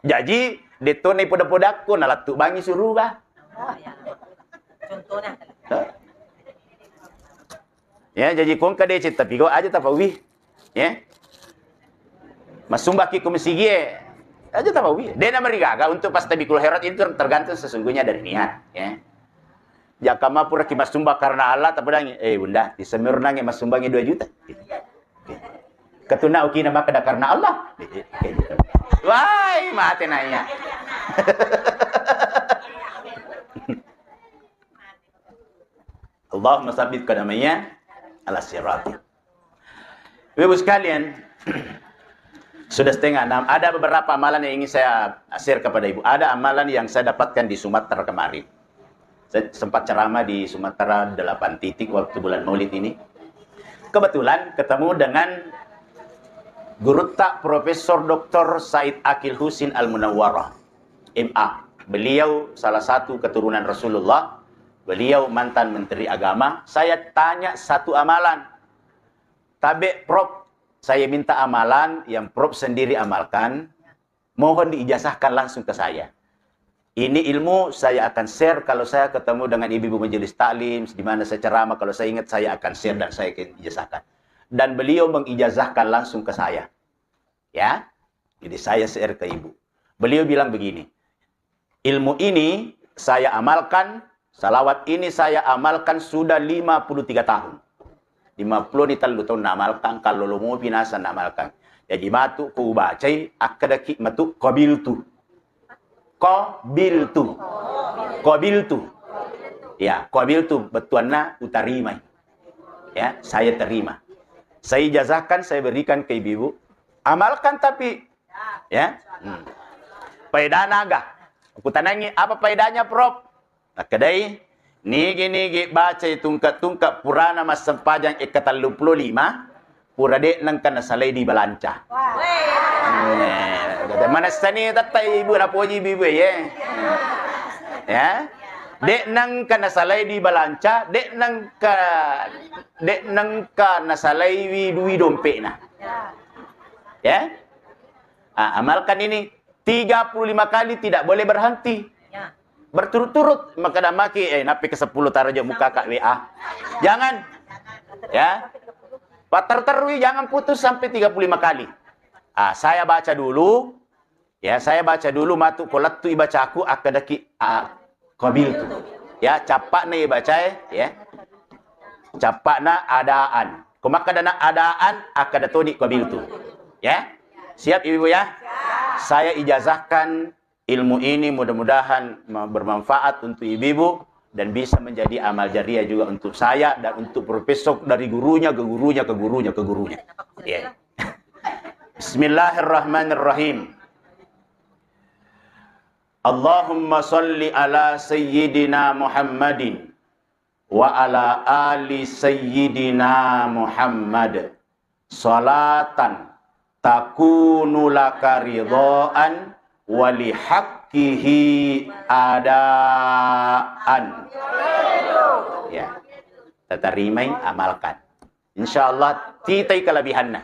Jaji, de to na ipoda-podakko na lettu bangi suruga. Oh, ya. Contohnya. Hah? Ya, jaji ko engka deceng tapi ko aja tapaui. Ya. Massumbaki ko masigie, aja tapaui. De na marigaga untuk pas tabikul khairat itu tergantung sesungguhnya dari niat, ya. Jaka mapura ki massumba karena Allah, tapedangi, "Eh, Bunda, di Semeru nange massumbangi dua juta." Ketuna ukina makkeda karena Allah. Wai, mate naiya. Allahumma sabbit qadamaya ala sirati. Ibu sekalian, sudah setengah enam. Ada beberapa amalan yang ingin saya share kepada Ibu. Ada amalan yang saya dapatkan di Sumatera kemarin. Saya sempat ceramah di Sumatera delapan titik waktu bulan Maulid ini. Kebetulan ketemu dengan gurutta Profesor Doktor Said Akil Husin Al-Munawwarah, M A. Beliau salah satu keturunan Rasulullah. Beliau mantan Menteri Agama. Saya tanya satu amalan. "Tabe, Prof, saya minta amalan yang Prof sendiri amalkan. Mohon diijazahkan langsung ke saya. Ini ilmu saya akan share kalau saya ketemu dengan ibu-ibu majelis taklim, di mana saya ceramah, kalau saya ingat saya akan share dan saya akan ijazahkan." Dan beliau mengijazahkan langsung ke saya. Ya. Jadi saya share ke Ibu. Beliau bilang begini, "Ilmu ini saya amalkan, salawat ini saya amalkan sudah lima puluh tiga tahun." Lima puluh ni tellu tahun namalkan, kalau lo mau binasa namalkan. Jadi matu ku bacai, akkadaki matu qabiltu. Qabiltu. Qabiltu. Ya, qabiltu bettuanna utarimai. Ya, saya terima. Saya ijazahkan, saya berikan ke ibu-ibu. Amalkan tapi, ya. Hmm. Faedana aga? Aku tanangi, "Apa faedanya, Prof?" Nakkedai, "Nigi-nigi bacai tungke-tungke purana massempajang ekka telluppulo lima, pura de nengka nasalai di balanca." Eh, manessani tette ibu, napoji ibu, ibu, ye. Ya. De nengka nasalai di balanca, de nengka, de nengka nasalaiwi dui dompetna. Ya. Ah, amalkan ini tiga puluh lima kali, tidak boleh berhenti. Ya. Berturut-turut, maka damaki, eh, napi ke sepuluh taro aja muka kak W A. Jangan. Ya. Patar terui, jangan putus sampai tiga puluh lima kali. Ah, saya baca dulu. Ya, saya baca dulu matu ko lettu ibacaku, akkadaki, ah, qabiltu. Ya, cappakna ibacae, ya. Cappakna adaan. Ko makkadana adaan, akkada toni qabiltu. Ya. Siap ibu-ibu ya? Saya ijazahkan ilmu ini, mudah-mudahan ma-, bermanfaat untuk ibu-ibu dan bisa menjadi amal jariah juga untuk saya dan untuk profesor dari gurunya ke gurunya ke gurunya ke gurunya. Ya. Bismillahirrahmanirrahim. Allahumma salli ala sayyidina Muhammadin wa ala ali sayyidina Muhammad. Salatan takunu laka ridhaan wa lihaqqihi adaan. Ya. Tatarimai, amalkan. Insya Allah, titai kelebihannya.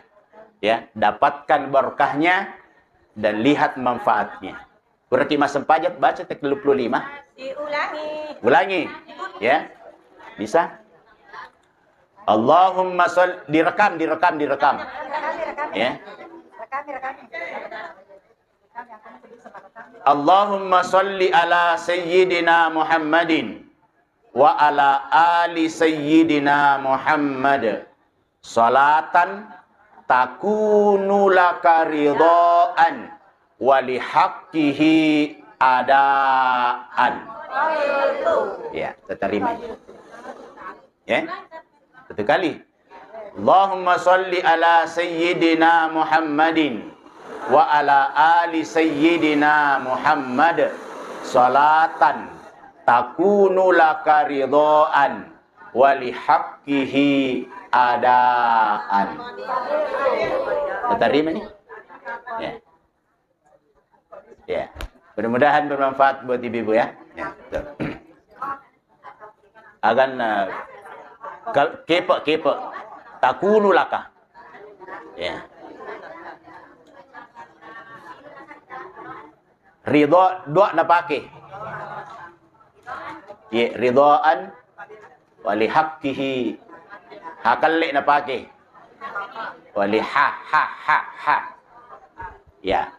Ya, dapatkan berkahnya dan lihat manfaatnya. Berarti massempajang baca telluppulo lima. Diulangi. Ulangi. Ya. Bisa? Allahumma sholli, direkam, direkam, direkam. Ya. Allahumma sholli ala sayyidina Muhammadin wa ala ali sayyidina Muhammad. Salatan takunu laka ridhaan wa lihaqqihi adaan. Ya, terima. Ya. Satu kali. Allahumma sholli ala sayyidina Muhammadin wa ala ali sayyidina Muhammad salatan takunu laka ridhaan wa lihaqqihi adaan. Terima ini? Ya. Ya. Mudah-mudahan bermanfaat buat ibu-ibu ya. Ya, betul. Agan, eh, kal-, kepe, kepe. Takunu laka. Ya. Ridho, doa napake. Ye, ridhaan wa lihaqqihi. Ha kalle napake. Wa liha, ha, ha, ha. Ya.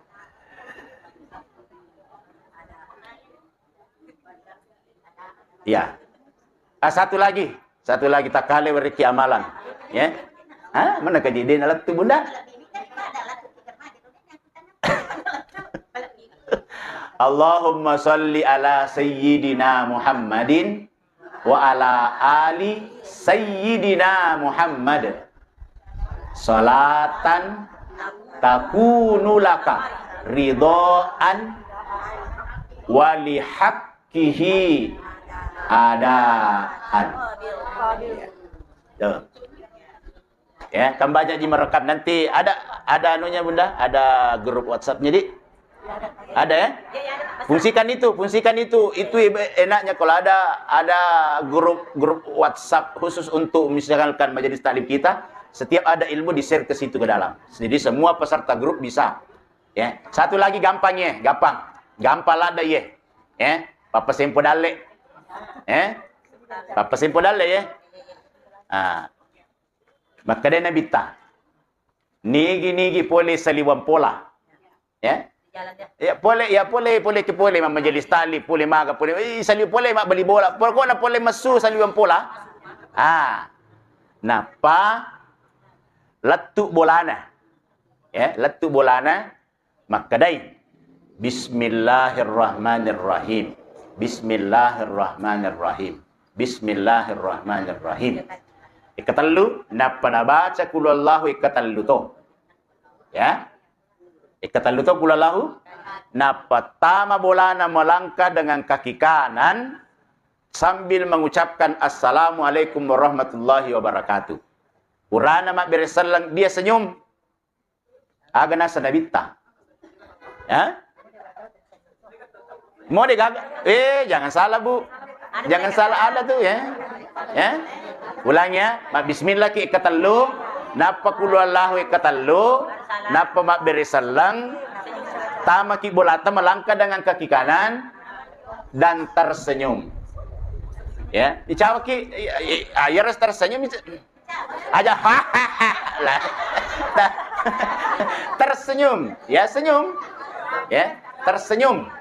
Ya. Ah, satu lagi. Satu lagi, takkale werekki amalan. Ya. Ha? Mana kejadian lettu, Bunda? Allahumma sholli ala sayyidina Muhammadin wa ala ali sayyidina Muhammad. Salatan takunu laka ridhaan wa lihaqqihi adaan. Tuh. Ya, kan banyak ji merekam. Nanti ada, ada anunya, Bunda, ada grup WhatsApp-nya, Dik? Ada, ya? Fungsikan itu, fungsikan itu. Itu ebe-, enaknya kalau ada, ada grup, grup WhatsApp khusus untuk misalkan majelis taklim kita, setiap ada ilmu di-share ke situ ke dalam. Jadi semua peserta grup bisa. Ya, satu lagi gampang ya, gampang. Gampang ladde ya. Ya, pappasempo dalle. Ya. Pappasempo dalle ya. Ah. Makkedai Nabitta, nigi-nigi pole saliweng pola. Ya. Ya, pole, ya, pole, pole ke pole, ma-, majelis taklim, pole maga, pole, eh, saliweng pole, mabbali bola. Pokokna pole messu saliweng pola. Ah. Nappa lettu bolana. Ya, lettu bolana, makkedai, "Bismillahirrahmanirrahim. Bismillahirrahmanirrahim. Bismillahirrahmanirrahim." Ikketellu, nappa nabaca qul huwallahu ikketellu to. Ya. Ikketellu to qul huwallahu. Nappa tama bolana melangkah dengan kaki kanan sambil mengucapkan, "Assalamualaikum warahmatullahi wabarakatuh." Purana mabbere selleng, dia senyum. Aga naseng Nabitta? Ya? Mode gaga? Eh, jangan salah, Bu. Jangan salah ada tuh, ya. Ya. Ulangi, ya. Ma-, bismillah ki ikketellu, nappa qul huwallahu ikketellu, nappa mabbere selleng, tamaki bolata melangkah dengan kaki kanan dan tersenyum. Ya, icawaki, i-, i-, ah, iya res tersenyum, ica-, Aja, hahaha. Lah. Ta-, tersenyum. Ya, senyum. Ya, tersenyum.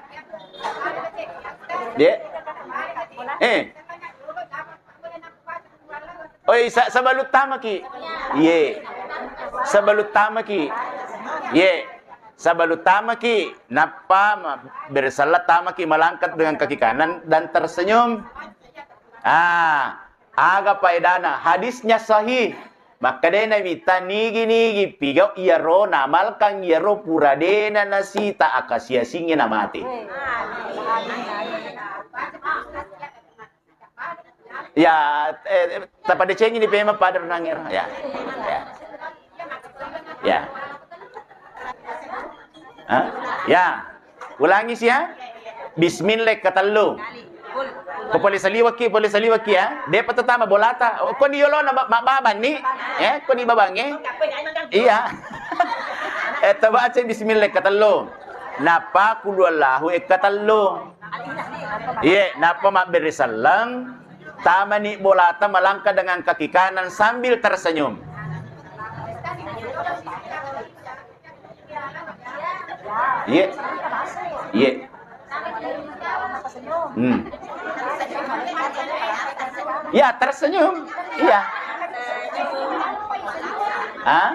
Ya. Eh. Oi, sa-, sebelum tamaki. Ye. Sebelum tamaki. Ye. Sebelum tamaki, nappa ma-, bersela tamaki melangkah dengan kaki kanan dan tersenyum. Ah, Aga paedana? Hadisnya sahih. Makkedai Nabitta, nigi-nigi pigau iyaro namalkang iyaro pura dena nasita akasiasingnge namate. Ya, eh, tapadecengi ni pema pada renang ero. Ya. Ya. Ya. Hah? Ya. Ulangi sia. Bismillah ketellu. Ko pole saliwekki, pole saliwekki ya. Depa tetama bolata. Oh, ko ni yolona ma-, mabbabang ni. Ya, ko ni babangnge. Iya. Eh, tabaca bismillah ketellu. Nappa qul huwallahu e ketellu. Iye, nappa mabbere selleng. Tamani bolata melangkah dengan kaki kanan sambil tersenyum. Iya. Iya. Hmm. Ya, tersenyum. Iya. Hah?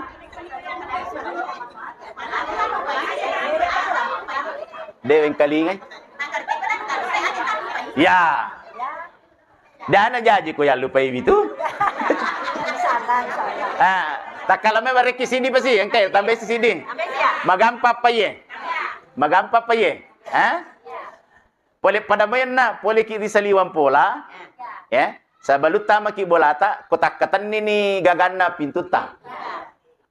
Dewe engkalingai. Ya. Dana jaji ko yallupai itu. Insyaallah, insyaallah. Ah, takkala me bareki sidi pasi, engkai tambai sidi. Magampang pa iye. Magampang pa iye. Ha? Pole pada maenna, pole ki ri saliwang pola. Ya. Sabalutta maki bolata, ko takkatenni ni gaganna pintutta.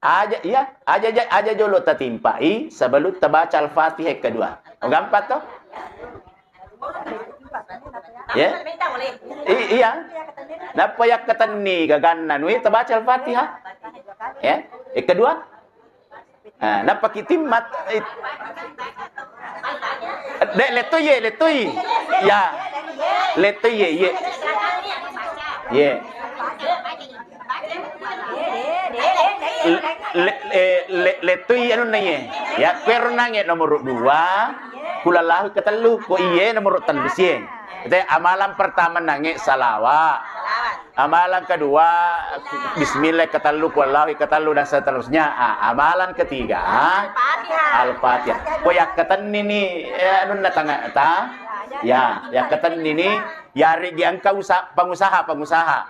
Aja, iya, aja, aja, aja jolo tatimpai sebelum tabaca Al-Fatihah yang kedua. Oh, gampang toh? Ya? I- iya. Nappa yakkatenni gaganna nui tabaca Al-Fatihah. Ya? Yang kedua? Ah, nappa kitimmat, eh, Dek, letoi ye, letoi. Ya. Letoi ye, ye. Ye. Le- le- eh, le- letoi anunna ye. Ya, kuero nange nomor dua. Kulallahu ketellu, ko iye nomor tellu sie. Te amalan pertama nange salawa. Amalan kedua, bismillah ketellu, kullahu ketellu, dan seterusnya. Ah, amalan ketiga, Al-Fatihah. Ko yakkatenni ni, eh, anunna tanga ta, ya, yakkatenni ni, yarigi engka usa- pengusaha, pengusaha.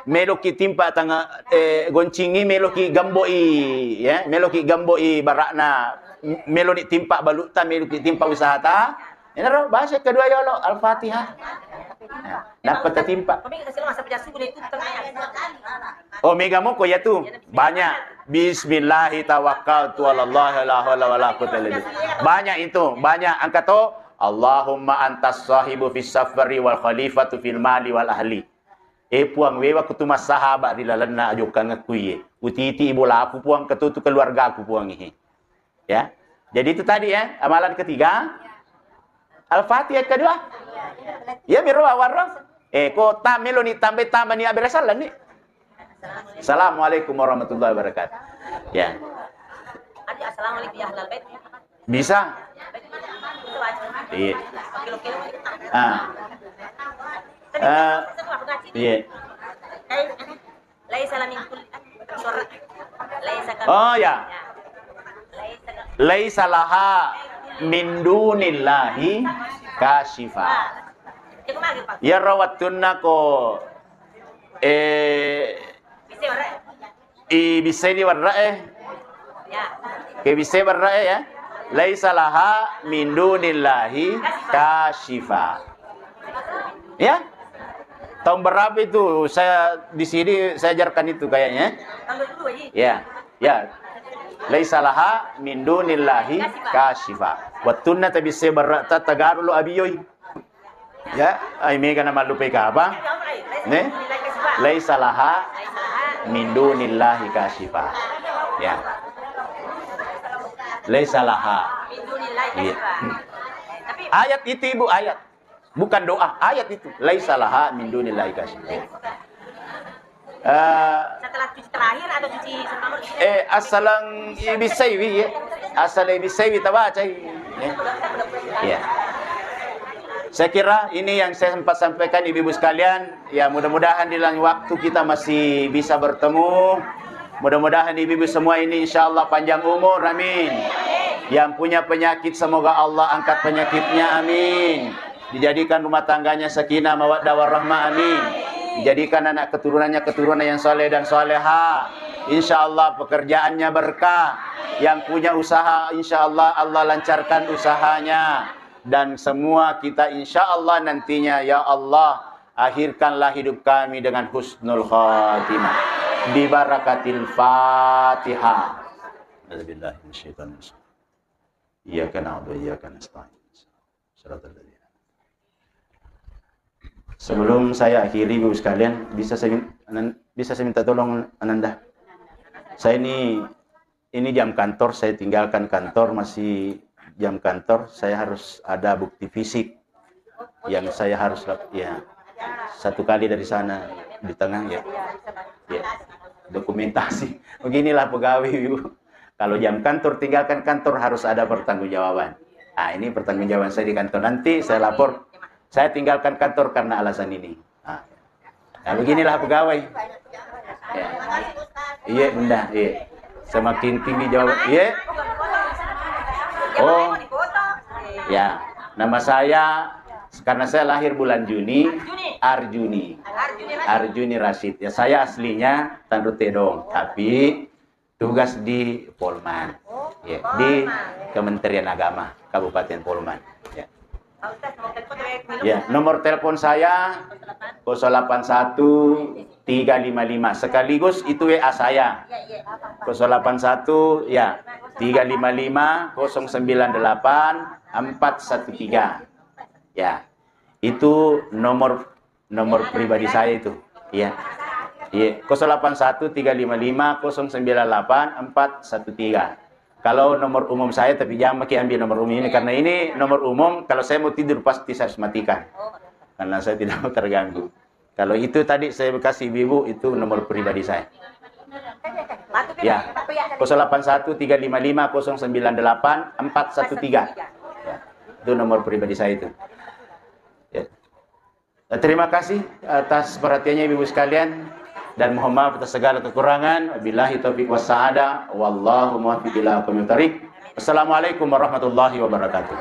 Meloki timpa tanga, eh, goncingi, meloki gamboi, ya, meloki gamboi barakna, meloni timpa balutta, meloki timpa usahata. Enaro bahasa kedua yolo, Al-Fatihah. Nah, nappa tatimpa. Oh, mega moko ya tu. Banyak. Bismillahi tawakkaltu ala Allah la haula wala quwwata illa billah. Banyak itu, banyak angka to. Allahumma antas sahibu fis safari wal khalifatu fil mali wal ahli. Eh Puang, wewa kutu massahaba ri lalenna ajokkangekku iye. Utiti ibolaku Puang, ketutu keluargaku Puang ihe. Ya. Jadi itu tadi ya, amalan ketiga. Al-Fatihah kedua. Ya, miro awarro. Eh, ko ta melo ni tambai tama ni abere salam ni. Assalamualaikum warahmatullahi wabarakatuh. Ya. Assalamualaikum ya ahlal bait. Bisa. Iya. Ah. Eh, iya. Laisa la min kulli, suara. Laisa ka- Oh, ya. Ya. Laisa ka- Laisa laha min dunillahi kasyifa. Cuma gitu, Pak. Iyaro wettunna ko, eh, Bisa, Pak. Ibissai ni warra'e. Ya. Ke bissai warra'e ya. Laisa laha min dunillahi kasyifa. Ya? Tahun berapa itu saya di sini, saya ajarkan itu kayaknya? Tahun dua puluh, Haji. Ya. Ya. Laisa laha min dunillahi kasyifa. Wettunna tabissai barra'ta tagaru lo abiyoi. Ya, ai mega na mallupai kapa? Ne? Laisa laha min dunillahi kasyifa. Ya. Laisa laha. Iya. Ayat itu, Ibu, ayat. Bukan doa, ayat itu. Laisa laha min dunillahi kasyifa. Eh, setelah cuci terakhir atau cuci sebelum? Eh, assalang ibissaiwi, ya. Assalang ibissaiwi tabacai. Ya. Ya. Saya kira ini yang saya sempat sampaikan, ibu-ibu sekalian. Ya, mudah-mudahan di lain waktu kita masih bisa bertemu. Mudah-mudahan ibu-ibu semua ini insya Allah panjang umur, amin. Yang punya penyakit, semoga Allah angkat penyakitnya, amin. Dijadikan rumah tangganya sakinah, mawaddah, warahmah, amin. Dijadikan anak keturunannya keturunan yang saleh dan saleha. Insya Allah pekerjaannya berkah. Yang punya usaha, insya Allah, Allah lancarkan usahanya. Dan semua kita, insya Allah, nantinya, ya Allah, akhirkanlah hidup kami dengan husnul khatimah. Bibarakatil Fatihah. A'udzubillahi minasyaitonir rajim. Iyyaka na'budu wa iyyaka nasta'in. Shiratal ladzina. Sebelum saya akhiri, Ibu sekalian, bisa saya min-, anan-, bisa saya minta tolong, Ananda? Saya ini, ini jam kantor, saya tinggalkan kantor, masih jam kantor, saya harus ada bukti fisik yang saya harus lap-, ya. Satu kali dari sana di tengah, ya. Ya. Dokumentasi. Beginilah pegawai, Ibu. Kalau jam kantor, tinggalkan kantor, harus ada pertanggungjawaban. Nah, ini pertanggungjawaban saya di kantor. Nanti saya lapor, saya tinggalkan kantor karena alasan ini. Nah, nah, beginilah pegawai. Ya. Iya, Bunda, iya. Semakin tinggi jawab, iya. Oh, ya. Nama saya, karena saya lahir bulan Juni, Arjuni. Arjuni Rashid. Ya, saya aslinya Tanru Tedong, tapi tugas di Polman. Ya, di Kementerian Agama Kabupaten Polman. Ya. Ya, nomor telepon saya kosong delapan satu tiga lima lima, sekaligus itu W A saya. Kosong delapan satu, ya, tiga lima lima kosong sembilan delapan empat satu tiga. Ya. Itu nomor, nomor pribadi saya itu. Iya. Iya, kosong delapan satu tiga lima lima kosong sembilan delapan empat satu tiga. Kalau nomor umum saya, tapi jangan pakai ambil nomor umum ini, karena ini nomor umum, kalau saya mau tidur pasti saya harus matikan. Karena saya tidak mau terganggu. Kalau itu tadi saya kasih ibu-ibu, itu nomor pribadi saya. Ya, kosong delapan satu tiga lima lima kosong sembilan delapan empat satu tiga. Ya, itu nomor pribadi saya itu. Ya. Terima kasih atas perhatiannya, Ibu sekalian, dan mohon maaf atas segala kekurangan. Wabillahi taufiq wassa'adah. Wallahu muwaffiq ila aqwamit thariq. Assalamualaikum warahmatullahi wabarakatuh.